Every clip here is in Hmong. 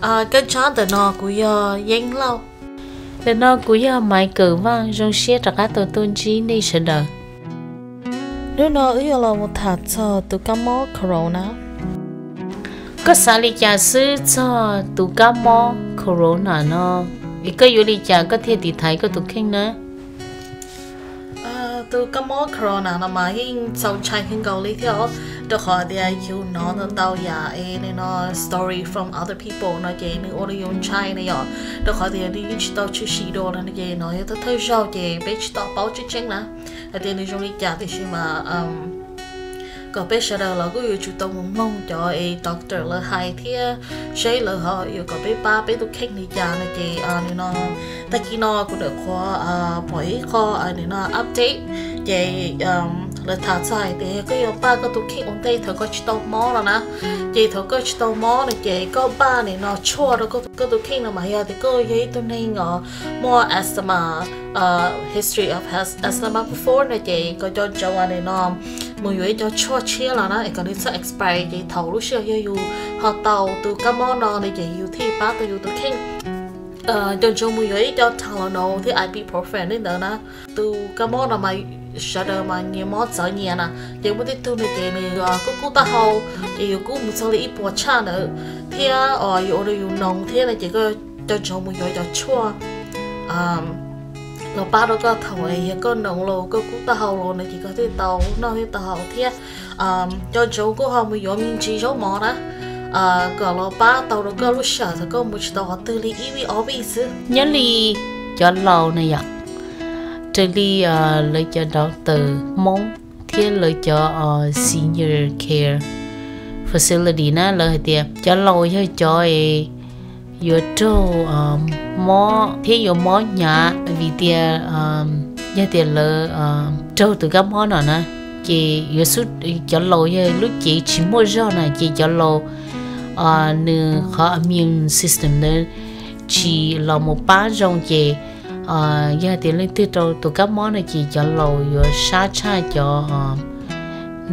Koj tsav ntawm no kuv yog Yeeb Lauj. Ntawm no kuv yog Maiv Kawm Vaj, zoo siab rov qab tau tuaj ntsib nej sawv daws. Hnub no wb yuav los mus tham txog tus kab mob corona. Koj xav li cas xwb txog tus kab mob corona no? Es koj yuav li cas koj thiaj tiv thaiv koj tus kheej na? Tus kab mob corona no mas yeej txaus ntshai kawg nkaus li thiab, rau qhov tias yus hnov ntau ntau yam es nim no story from other people no ces nws ua rau yus ntshai na yom, rau qhov tias nws yeej tsis tau tshwm sim dua lawm no ces no yog thawj thawj zaug ces peb tsis tau paub tseeb tseeb na hais tias nws zoo li cas, tiam sis mas kom peb sawv daws los kuj yuav tsum tau mus mloog cov es doctor lawv hais thiab seb lawv ho yuav kom peb pab peb tus kheej li cas no ces nim no tag kis no kuv ntawm qhuav pom ib qho nim no update ces lawv tham txog hais tias koj yuav npaj koj tus kheej ua ntej thaum koj tsis tau mob no na. Ces thaum koj tsis tau mob no ces koj npaj nim no tshuaj rau koj tus kheej no mas yog tias koj yog ib tug neeg os muaj asthma, history of asthma before no ces koj cov ntsoov nim no mus yuav ib co tshuaj tshiab los na es kom nws txhob expire ces thaum lub sij hawm yog yus ho tau tus kab mob no no ces yus thiaj pab tau yus tus kheej. Cov ntsoov mus yuav ib co Tylenol thiab ibuprofen li ntawd na. Tus kab mob no mas sawv daws mas nyias mob txawv nyias na, ces muaj tej tug no ces nws kub kub taub hau ces yuav kub mus txog li ib puas tshaj ntawd thiab yuav ua rau yus noog thiab no ces koj cov ntsoov mus yuav cov tshuaj los pab rau koj thaum yog koj noog los koj kub taub hau los no ces koj thiaj tau noj thiab tau haus thiab. Cov ntsoov kuj ho mus yuav me ntsis zaub mov na kom los pab tau rau koj lub sij hawm thaum koj mus tsis tau qhov twg li ib vij ob vij xwb. Nyob li cov laus na yom, raws li lawv cov doctor Hmoob thiab lawv cov senior care facility na lawv hais tias cov laus yog cov es yuav raug mob thiab yuav mob hnyav vim tias yog tias lawv raug tus kab mob no na ces yuav xub, cov laus yog lub cev tsis muaj zog na ces cov laus nws qhov immune system ntawd tsis los mus pab zoo ces yog tias leej twg raug tus kab mob no ces cov laus yuav sab tshaj cov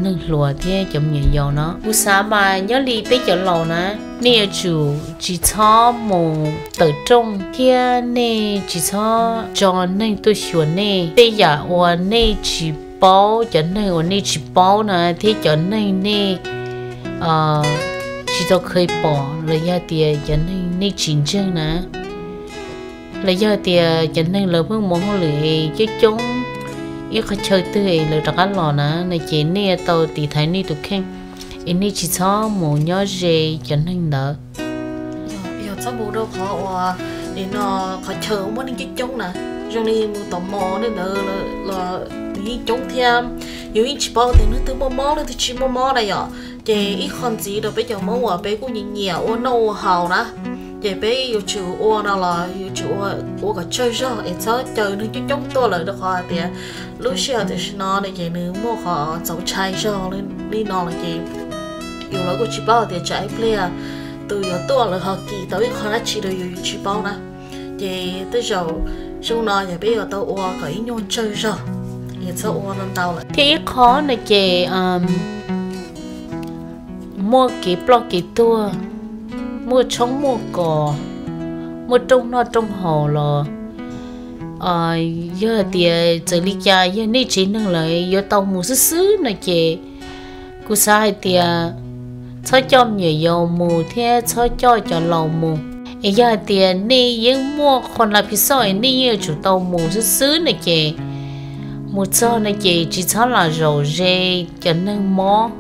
neeg hluas thiab cov me nyuam yaus no. Kuv xav mas nyob li peb cov laus na, nej yuav tsum tsis txhob mus tawm rooj thiab nej tsis txhob tso neeg tuaj xyuas nej. Tej yam uas nej tsis paub, cov neeg uas nej tsis paub na thiab cov neeg nej tsis tau kheev pom los yog tias cov neeg nej tsis ntseeg na, los yog tias cov neeg lawv pheej mus hauj lwm es coob coob ib qhov chaw twg es lawv rov qab los na no ces nej yuav tau tiv thaiv nej tus kheej es nej tsis txhob mus nyob ze cov neeg ntawd. Yog txhob mus rau qhov uas nim no qhov chaw muaj neeg coob coob na, zoo li mus tom mall ntawd los nws yeej coob thiab yus yeej tsis paub tias leej twg muaj mob leej twg tsis muaj mob na yom. Ces ib qho ntxiv rau peb cov Hmoob uas peb kuj nyiam nyiam ua noj ua haus na, ces peb yuav tsum ua no los yuav tsum ua kom tsawg zog es txhob caw neeg coob coob tuaj lawm rau qhov hais tias lub sij hawm tam sim no no ces nws muaj qhov txaus ntshai zog li no lawm ces yus los kuj tsis paub hais tias tsam ib pliag tus yuav tuaj lawv ho kis tau ib qho dab tsi rau yus yus tsis paub na. Ces tej zaum xyoo no yog peb yuav tau ua kom ib nyuag tsawg zog, yus txhob ua ntau ntau lawm. Thiab ib qho no ces muaj kev ploj kev tuag, muaj tshoob muaj kos, muaj rooj noj rooj haus los yog hais tias txawm li cas yog nej tsev neeg lawm yuav tau mus xwb xwb no ces kuv xav hais tias txhob coj me nyuam yaus mus thiab txhob coj cov laus mus. Es yog hais tias nej yeej muaj qhov na phi xoj es nej yeej yuav tsum tau mus xwb xwb no ces mus txog no ces tsis txhob lam zaum ze cov neeg mob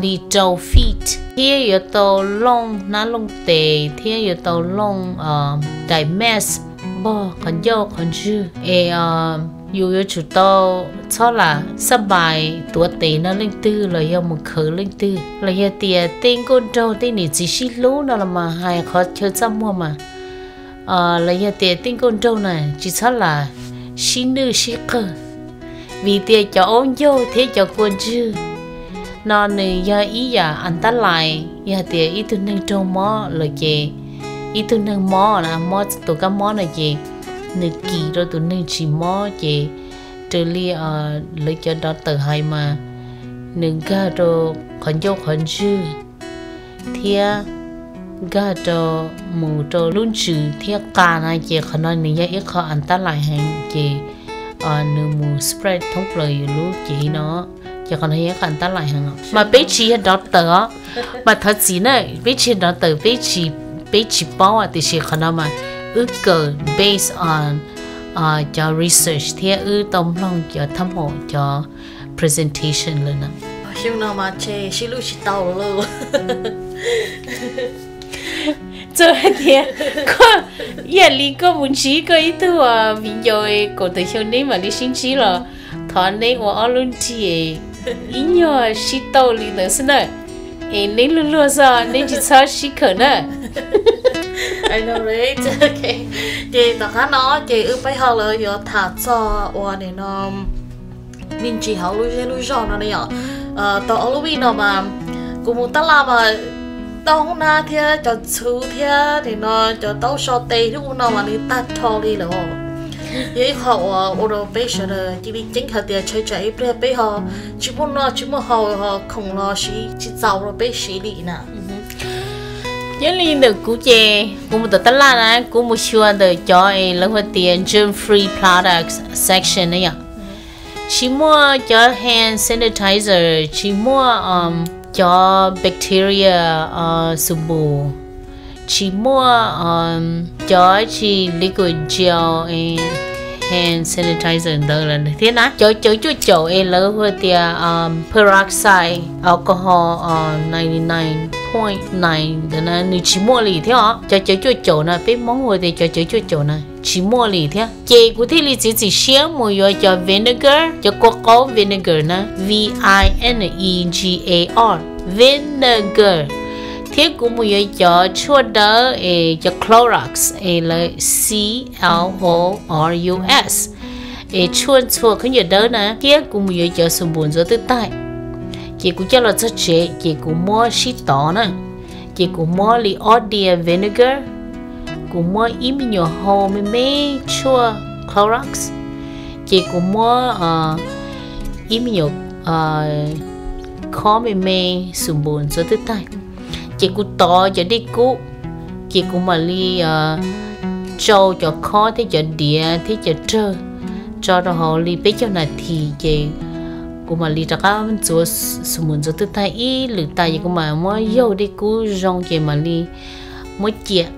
li rau feet thiab yuav tau looj hnab looj tes thiab yuav tau looj dais mask npog qhov ncauj qhov ntswg es yus yuav tsum tau txhob lam xab npais tuav tes nrog leej twg los yog mus khawv leej twg los yog tias tej nkauj nraug tej niam txiv sib hlub no los mas hais qhov chaw txaj muag mas los yog tias tej nkauj nraug na tsis txhob lam sib nwj sib qawg vim tias cov aub ncaug thiab cov kua ntswg no nws yog ib yam an tab lais. Yog tias ib tug neeg raug mob lawm ces ib tug neeg mob na mob tus kab mob no ces nws kis rau tus neeg tsis mob ces raws li lawv cov doctor hais mas nws nkag rau qhov ncauj qhov ntswg thiab nkag rau mus rau lub ntsws thiab qa na, ces qhov no nws yog ib qho an tab lais heev, ces nws mus spread thoob plaws yus lub cev no, ces qhov no yog ib qho an tab lais heev. Mas peb tsis yog nrov tawm os, mas thov txim na, peb tsis yog nrov tawm, peb tsis, peb tsis paub, tiam sis qhov no mas wb kawm based on cov research thiab wb tau mloog cov tham hom cov presentation lawm na. Xyoo no mas tshe sib lub tsis tau lawm. Txawm hais tias koj, ib yam li koj mus ntsib koj ib tug viv ncaus kaum tawm xyoo neb mam li sib ntsib los thov neb ua ob lub nrig ib nyuag sib tauj li ntawd xwb na. Es neb luag luag xwb, neb tsis txhob sib khawm na. Ces tom qab no ces wb peb ho lawv yuav tham txog ua nim no me ntsis hauv lub zej lub zog no ne yom. Tau ob lub vij no mas kuv mus tab laj mas tau hub nab thiab cov txhuv thiab nim no cov taub so tes ub no mas nws tag nrho li lawm. Yog ib qho uas ua rau peb sawv daws cia li ceeb hais tias tshav tsam ib pliag peb ho tsis muaj noj tsis muaj haus ho khoom los siv tsis txaus rau peb siv li na. Yog li ntawm kuv ces kuv mus tom tab laj na, kuv mus xyuas ntawm cov es lawv hu tias germ free products section na yom. Tsis muaj cov hand sanitizer, tsis muaj cov bacteria subunp, tsis muaj cov tsis liquid gel hand sanitizer ntawd lawm thiab na. Cov cawv cuaj caum es lawv hu tias peroxide alcohol ninety nine point nine ntawd na, nws tsis muaj li thiab os. Cov cawv cuaj caum na, peb Hmoob hu tias cov cawv cuaj caum na, tsis muaj li thiab. Ces kuv thiaj li txiav txim siab mus yuav cov vinegar, cov kua qaub vinegar na, V I N E G A R, vinegar. Thiab kuv mus yuav cov tshuaj dawb es cov Clorox es lawv C L O R U S, es tshuaj ntxhua khaub ncaws dawb na. Thiab kuv mus yuav cov xu npus ntxuav twj taig. Ces kuv coj los txog tsev ces kuv muab sib tov na. Ces kuv muab li ob diav vinegar, kuv muab ib me nyuam hau me me tshuaj Clorox, ces kuv muab ib me nyuam khob me me xu npus ntxuav twj taig. Ces kuv tov cov dej kub, ces kuv mam li tsau cov khob thiab cov diav thiab cov rawg tso rau hauv li peb caug nas this, ces kuv mam li rov qab ntxuav xu npus ntxuav twj taig ib lwm tas, ces kuv mam muab yaug dej kub zoo ces mam li muab ciam.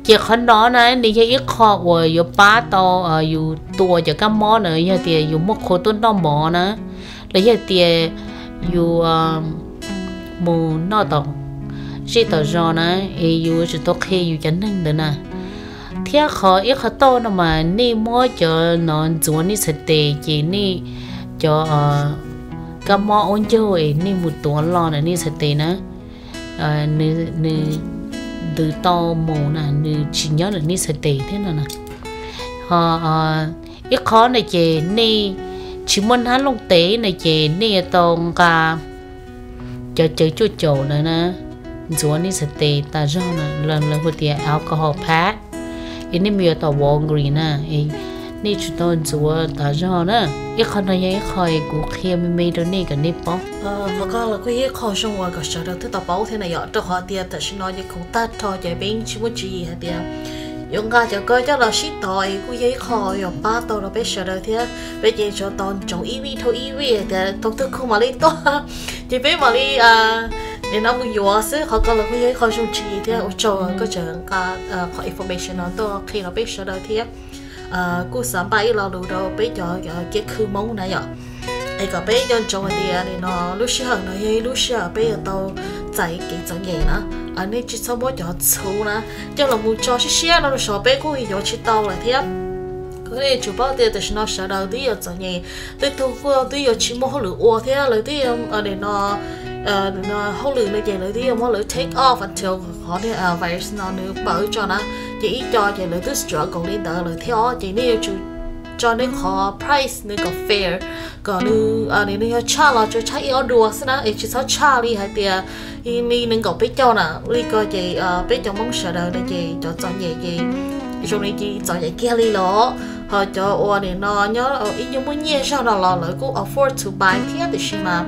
Ces qhov no na nws yog ib qho uas yuav pab tau yus tua cov kab mob na, yog tias yus muaj qhua tuaj noj mov na, los yog tias yus mus noj tom zej tom zos na, es yus tsis tau qhia yus cov neeg ntawd na. Thiab qhov ib qho tauj no mas nej muab cov no ntxuav nej txhais tes ces nej cov kab mob aub ncaug es nej mus tuav los ntawm nej txhais tes na, nws ntws tau mus na, nws tsis nyob ntawm nej txhais tes thiab no na. Ho ib qho na ces nej tsis muaj hnab looj tes na ces nej yuav tau nqa cov cawv cuaj caum ntawd na ntxuav nej txhais tes tas zog na, lawv hu tias alcohol pad. Es nej mus yuav tom Walgreens na, es nej tsum tau ntxuav tas zog na. Ib qho no yog ib qho es kuv qhia me me rau nej kom nej paub. Qhov ko los kuj yog ib qho zoo uas kom sawv daws thiaj tau paub thiab na yom, rau qhov tias tam sim no ces khoom tag nrho ces peb tsis muaj tswv yim hais tias yuav nqa cov ko coj los sib tov es kuj yog ib qho yuav pab tau rau peb sawv daws thiab. Peb ces tsuas tau ntsoov ib vij dhau ib vij hais tias thaum twg khoom mam li tuaj ces peb mam li nim no mus yuav xwb. Qhov ko los kuj yog ib qho zoo tswv yim thiab ua tsaug koj tseem nqa qhov information no tuaj qhia rau peb sawv daws thiab. Kuj xav npaj ib lo lus rau peb cov kiab khw Hmoob na yom, es kom peb nco ntsoov hais tias nim no lub sij hawm no yog ib lub sij hawm peb yuav tau txais kev txom nyem na. Nej tsis txhob muab cov txhuv na coj los mus tso siab siab no rau saum, peb kuj yuav tsis tau lawm thiab. Kuv thiaj li tsuas paub tias tam sim no sawv daws twb yuav txom nyem, tej tug kuj twb yuav tsis muaj hauj lwm ua thiab lawv twb yuav nim no hauj lwm no ces lawv twb yuav muab lawv take off until qhov niag virus no nws pawv tso na. Ces ib co ces lawv twb struggle li ntawd lawm thiab os, ces nej yuav tsum tso nej qhov price nws kom fair, kom nws, nws yog tshaj los tsuas tshaj ib ob dua xwb na, es tsis txhob tshaj li hais tias li nees nkaum peb caug na. Li ko ces peb cov Hmoob sawv daws no ces cov txom nyem ces zoo li ces txom nyem kiag li los, ho cov uas nim no nyob ib nyuag muaj nyiaj zog no los lawv kuj afford to buy thiab, tiam sis mas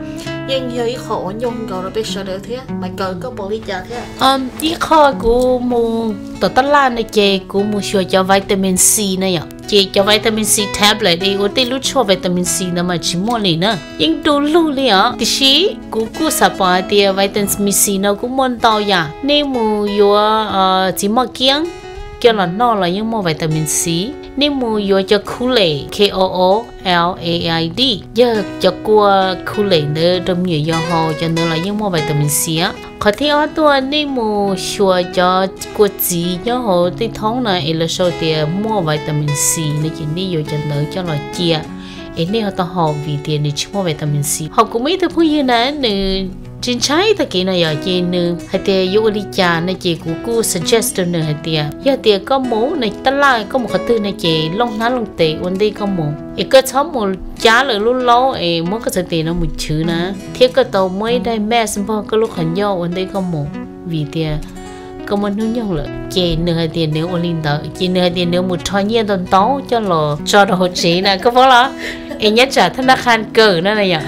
yeej yog ib qho uas nyuaj nkaus rau peb sawv daws thiab. Mas Kawm, koj pom li cas thiab? Ib qho kuv mus tom tab laj no ces kuv mus xyuas cov vitamin C na yom. Ces cov vitamin C tablet es ua tej lub tshuaj vitamin C ntawd mas tsis muaj li na, yeej du lug li os. Tiam sis kuv kuj xav pom hais tias vitamin C no kuj muaj ntau yam. Nej mus yuav txiv moj kiab coj los noj los yeej muaj vitamin C. Nej mus yuav cov Kool-Aid, K O O L A I D, yog cov kua Kool-Aid ntawd rau me nyuam yaus haus, cov ntawd los yeej muaj vitamin C. Qhov thib ob tuaj, nej mus xyuas cov kua txiv nyob hauv tej thoob na es lawv sau tias muaj vitamin C no ces nej yuav cov ntawd coj los cia es nej ho tau haus vim tias nws tsis muaj vitamin C. Ho kuv muaj ib tug phooj ywg na, nws tsis ntshai tag kev no yom, ces nws hais tias yuav ua li cas no ces kuv kuj suggest rau nws hais tias yog tias koj mus na, tab laj koj mus qhov twg no ces looj hnab looj tes ua ntej koj mus, es koj txhob mus cab lawv lub laub es muab koj txhais tes no mus chwv na, thiab koj tau muab ib daim mask npog koj lub qhov ncauj ua ntej koj mus, vim tias koj muaj hnub nyoog lawm. Ces nws hais tias nws ua li ntawd, ces nws hais tias nws mus rho nyiaj ntau ntau coj los tso rau hauv tsev na, koj paub los? Es nyob tsam thab naj qha Kawm no na yom.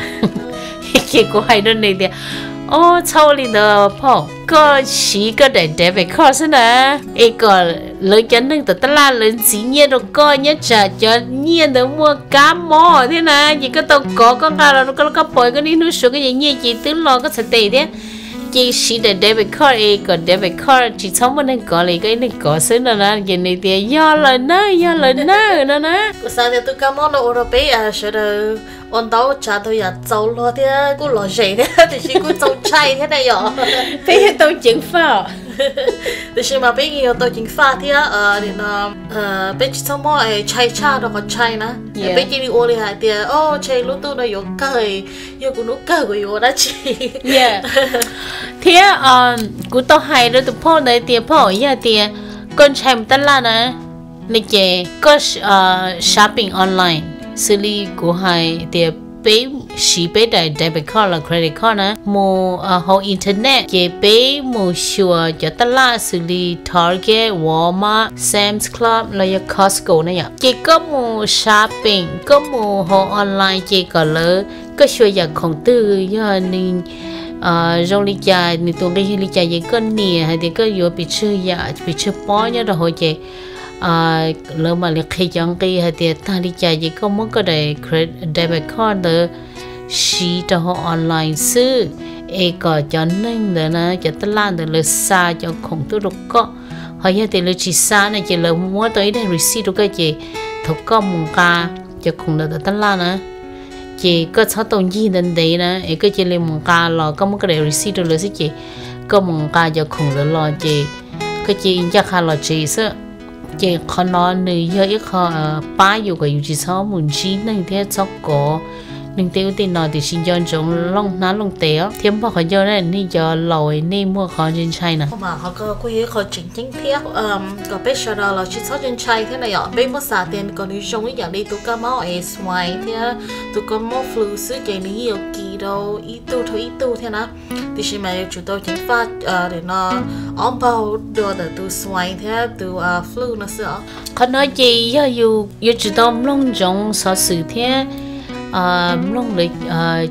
Ces kuv hais rau nws tias, o, txhob ua li ntawd phauj, koj siv koj daim debit card xwb na, es kom lawv cov neeg tom tab laj lawv ntxiv nyiaj rau koj, nyob tsam cov nyiaj ntawd muaj kab mob thiab na, ces koj tau kov koj nqa los rau koj, koj pom koj niaj hnub suav koj cov nyiaj ces twb los koj txhais tes thiab. Ces siv daim debit card es kom debit card tsis txhob muaj neeg kov li, koj ib leeg kov xwb no na. Ces nws tias yog lawm na, yog lawm na no na. Kuv xav tias tus kab mob no ua rau peb sawv daws ua ntau tsav ntau yam txaus luag thiab kuj lom zem thiab, tiam sis kuj txaus ntshai thiab na yom. Peb yeej tau ceev faj. Tiam sis mas peb yeej yuav tau ceev faj thiab, nim no peb tsis txhob muab ntshai tshaj rau qhov ntshai na. Peb cia li ua li hais tias, o, ntshe lub ntuj no yuav kawg, yog kuv hnub kawg kuv yuav ua dab tsi. Thiab kuv tau hais rau tus phauj ntawd tias, phauj, yog tias koj ntshai mus tab laj na, no ces koj shopping online, xws li kuv hais tias peb siv peb daim debit card los credit card na, mus hauv internet ces peb mus xyuas cov tab laj xws li Target, Walmart, Sam's Club los yog Costco na yom. Ces koj mus shopping, koj mus hauv online ces kom lawv, koj xyuas yam khoom twg yog nws zoo li cas, nws tus nqi yog li cas ces koj nias hais tias koj yuav pes tsawg yam, pes tsawg pob nyob rau hauv ces lawv mam li qhia cov nqi hais tias tag li cas ces koj muab koj daim debit card ntawd siv rau hauv online xwb, es kom cov neeg ntawd na, cov tab laj ntawd lawv xa cov khoom tuaj rau koj. Ho yog tias lawv tsis xa no ces lawv muab tau ib daim receipt rau koj ces thaum koj mus nqa cov khoom ntawd tom tab laj na, ces koj txhob tau ncig ntev ntev na, es koj cia li mus nqa los, koj muab koj daim receipt rau lawv xwb ces koj mus nqa cov khoom ntawd los ces koj cia li ncaj qha los tsev xwb. Ces qhov no nws yog ib qho pab yus kom yus tsis txhob mus ntsib neeg thiab txhob kov neeg tej ub tej no, tiam sis nco ntsoov looj hnab looj tes os, thiab npog qhov ncauj na, nej cov laus nej muaj qhov ntshai ntshai na. Mas qhov ko kuj yog ib qho tseem ceeb thiab, kom peb sawv daws los tsis txhob ntshai ntshai thiab na yom. Peb muab xav tias kom nws zoo ib yam li tus kab mob swine thiab tus kab mob flu xwb ces nws yeej yuav kis rau ib tug dhau ib tug thiab na. Tiam sis mas yuav tsum tau ceev faj no ob npaug dua ntawm tus swine thiab tus flu no xwb os. Qhov no ces yog yus yuav tsum tau mloog ntsoov xov xwm thiab mloog lawv,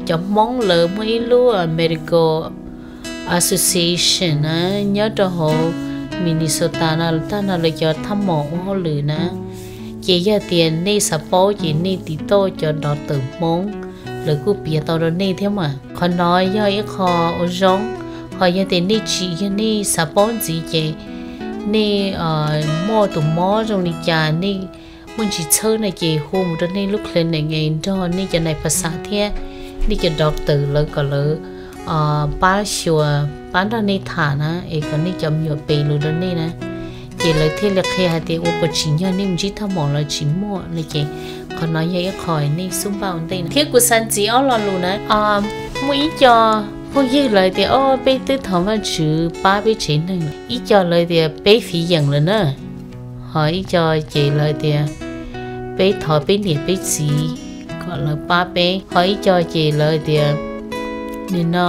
cov Hmoob lawv muaj ib lub medical association na, nyob rau hauv Minnesota no tag no lawv cov thaj maum ua hauj lwm na. Ces yog tias nej xav paub ces nej tiv tauj cov doctor Hmoob, lawv kuj piav tau rau nej thiab mas. Qhov no yog ib qho ua zoo, ho yog tias nej tsis yog nej xav paub ntxiv ces nej muaj tus mob zoo li cas, nej muaj ntsis txhawb no ces hu mus rau nej lub clinic es nrog nej cov nais phas xas thiab nej cov doctor lawv kom lawv pab xyuas pab nrog nej tham na, es kom nej cov me nyuam pe lus rau nej na. Ces lawv thiaj li qhia hais tias ua puas tsim nyog nej mus ntsib thaj maum los tsis muaj no ces qhov no yog ib qho nej xub npaj ua ntej na. Thiab kuv xav ntxiv ob lo lus na, muaj ib co phooj ywg lawv tias o peb twb thov Vajtswv pab peb tsev neeg, ib co lawv tias peb fiv yeem lawm na, ho ib co ces lawv tias peb thov peb niam peb txiv kom lawv pab peb, ho ib co ces lawv tias nim no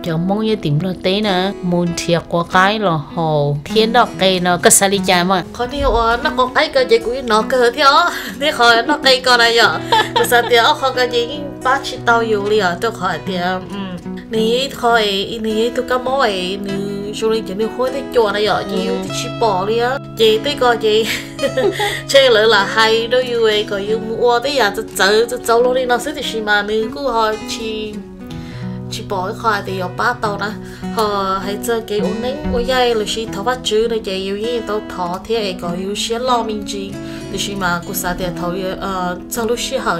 cov Hmoob nyob tim Nplog teb na, mus nrhiav quav qaib los haus thiab noj qe no, koj xav li cas mas? Qhov niag uas noj quav qaib ko ces kuv yeej hnov kawg thiab os, thiab qhov noj qe ko na yom, kuv xav tias ob qho ko ces yeej pab tsis tau yus li os, rau qhov hais tias nws yog ib qho, nws yog ib tug kab mob es nws zoo li cov nws huab tej cua na yom, ces yus twb tsis pom li. Ces tej ko ces ntshe lawv lam hais rau yus kom yus mus ua tej yam txawv txawv txawv txawv luag li no xwb, tiam sis mas nws kuj ho tsis pom ib qho hais tias yuav pab tau na. Ho hais txog kev ua neeb ua yaig los sis thov Vajtswv no ces yus yeej tau thov thiab es kom yus siab loj me ntsis, tiam sis mas kuv xav tias thaum txog lub sij hawm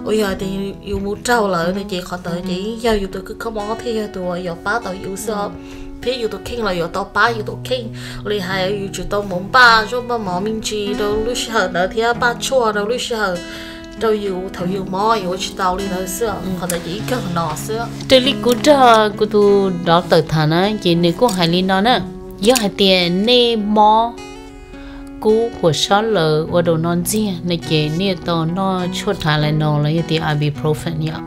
uas yog tias yus mus raug lawm no ces qhov ntawd ces yeej yog yus tus kab mob thiab yog tus uas yuav pab tau yus xwb, thiab yus tus kheej los yuav tau pab yus tus kheej. Li hais yus tsum tau mus npaj zaub npaj mov me ntsis rau lub sij hawm ntawd thiab npaj tshuaj rau lub sij hawm rau yus thaum yus mob yus ua tsis tau li ntawd xwb, qhov ntawd ces ib kawg no xwb. Raws li kuv nrog kuv tus doctor tham na ces nws kuj hais li no na, yog hais tias nej mob kub huas sab laws ua rau no ntxiag no ces nej tau noj tshuaj Tylenol los yog tias ibuprofen yom.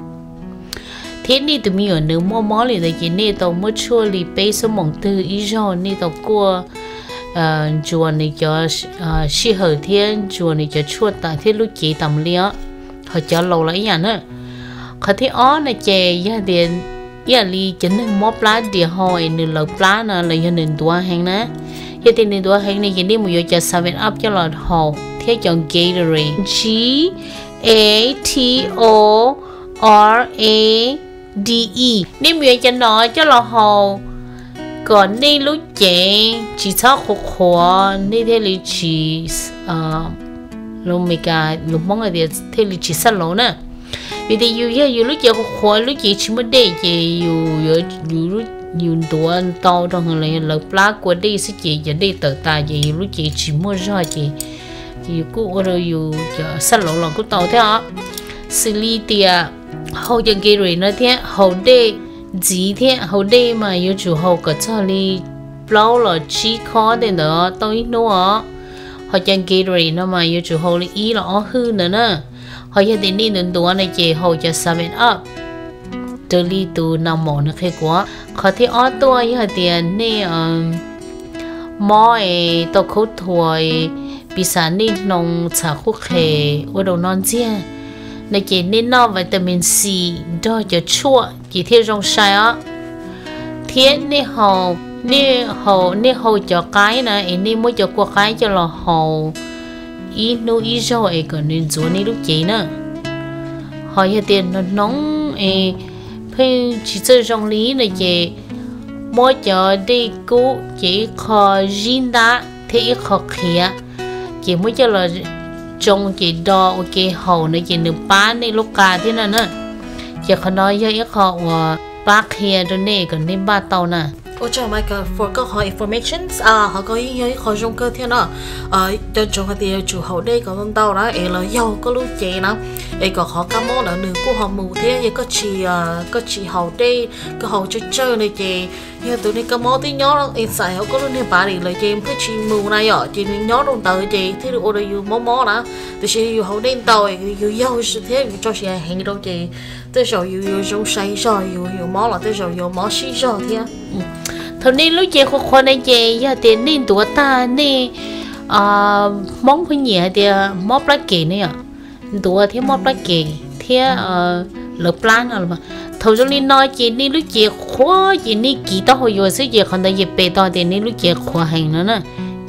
Thiab nej tus me nyuam nws muaj mob li ntawd ces nej tau muab tshuaj li peb xuab moos twg ib zaug, nej tau kuaj ntsuas nws cov sij hawm thiab ntsuas nws cov tshuaj tas thiab lub cev tas mus li os. Ho cov laus los ib yam na. Qhov thib ob no ces yog tias ib yam li cov neeg mob plab dias hau es nws lawv plab no los yog nws ntuav heev na. Yog tias nws ntuav heev no ces nej mus yuav cov seven up coj los haus thiab cov Gatorade, G A T O R A D E, nej mus yuav cov no coj los haus kom nej lub cev tsis txhob qhuav qhuav, nej thiaj li tsis, lus Meskas lus Hmoob hais tias thiaj li tsis xab laus na. Vim tias yus yog yus lub cev qhuav qhuav, lub cev tsis muaj dej ces yus ntuav ntau rau heev los yog lawv plab kua dej xwb ces cov dej tawm tas ces yus lub cev tsis muaj zog ces yus kuj ua rau yus cov xab laus los kuj tau thiab os. Xws li tias haus cov Gatorade no thiab haus dej ntxiv thiab haus dej mas yuav tsum haus kom txog li plaub los tsib khob tej ntawd tau ib hnub os. Ho cov Gatorade no mas yuav tsum haus li ib los ob hwj ntawd na. Ho yog tias nej ntuav ntuav no ces haus cov seven up raws li tus nas maum nws qhia kuv. Qhov thib ob tuaj yog hais tias nej mob es tau khaub thuas, piv xam nej hnoos txham qhuj qhes ua rau no ntxiag no ces nej noj vitamin C nrog cov tshuaj ces thiaj zoo sai os. Thiab nej haus, nej haus cov qaib na es nej muab cov kua qaib coj los haus ib hnub ib zaug es kom nws ntxuav nej lub cev na. Ho yog tias hnoos hnoos es pheej tsis txawj zoo li no ces muab cov dej kub ces ib qho zib ntab thiab ib qho qhiav, ces muab coj los tsoo ces do ua ke haus no ces nws pab nej lub qa thiab no na. Ces qhov no yog ib qho uas pab qhia rau nej kom nej npaj tau na. Ua tsaug Michael for koj qhov informations, ho koj yeej yog ib qho zoo kawg thiab no. Cov ntsoov hais tias yuav tsum haus dej kom ntau ntau na es los yaug koj lub cev na, es kom qhov kab mob ntawd nws kuj ho mus thiab. Yog koj tsis, koj tsis haus dej, koj haus tsawg tsawg no ces yog tus niag kab mob twb nyob inside hauv koj lub niag body lawm ces pheej tsis mus na yom, ces nws nyob rau ntawd ces thiaj li ua rau yus mob mob na. Tiam sis yus haus dej ntau, yus yaug thiab yus tso siav heev rau ces tej zaum yus yuav zoo sai zog, yus, yus mob los tej zaum yuav mob sib zog thiab. Thaum nej lub cev qhuav qhuav na ces yog tias nej ntuav tag nej, Hmoob pheej nyiam hais tias mob plab kem ne yom, ntuav thiab mob plab kem thiab lawv plab no los mas. Thaum zoo li no ces nej lub cev qhuav ces nej kiv taub hau yuav xwb ces qhov ntawd ces pes tau tias nej lub cev qhuav heev no na.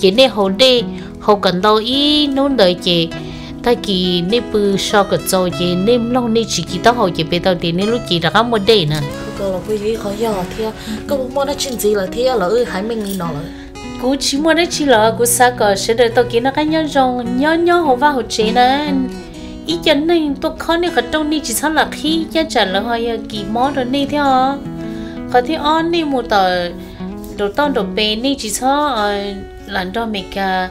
Ces nej haus dej, haus kom ntau ib hnub ntawd ces tag kis nej pw so kom txaus ces nej mloog nej tsis kiv taub hau ces pes tau tias nej lub cev rov qab muaj dej na. Koj puas muaj dab tsi ntxiv lawm thiab los wb hais meej li no lawm? Kuv tsis muaj dab tsi lawm, kuv xav kom sawv daws tau kev noj qab nyob zoo nyob nyob hauv vaj hauv tsev na. Ib co neeg tuaj khob nej qhov rooj nej tsis txhob lam qhib, nyob tsam lawv ho yog kis mob rau nej thiab os. Qhov thib ob, nej mus tawm nraum toj nraum pes nej tsis txhob lam nrog Meskas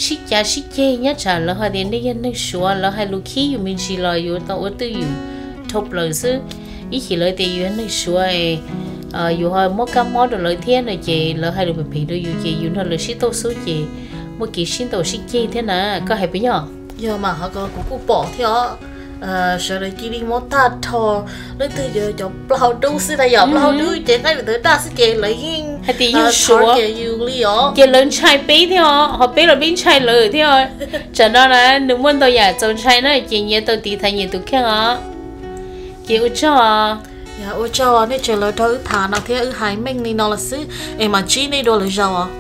sib cav sib ceg, nyob tsam lawv hais tias nej yog neeg Suav, lawv hais lus khib yus me ntsis los yus tau ua twj ywm dhau plaws xwb. Ib chim lawv tias yus yog neeg Suav, yus ho muab kab mob rau lawv thiab no ces lawv hais lus phem phem rau yus ces yus nrog lawv sib tauj xwb ces muaj kev sib ntaus sib ceg thiab na, koj hais puas yog? Yog mas, qhov ko kuv kuj pom thiab os. Sawv daws cia li muab tag nrho, leej twg yuav cov plaub hau dub xwb na yom, plaub hau dub ces nqaij ntawd daj xwb ces lawv yeej hais tias yog suav yus li os. Ces lawv ntshai peb thiab os, ho peb los peb ntshai lawv thiab os. Tsam no na nws muaj ntau yam txaus ntshai na, ces nyias tau tiv thaiv nyias tus kheej os. Ces ua tsaug. Ua tsaug nej tseem los nrog wb tham no thiab wb hais meej li no los xwb es mam ntsib nej dua lwm zaus os.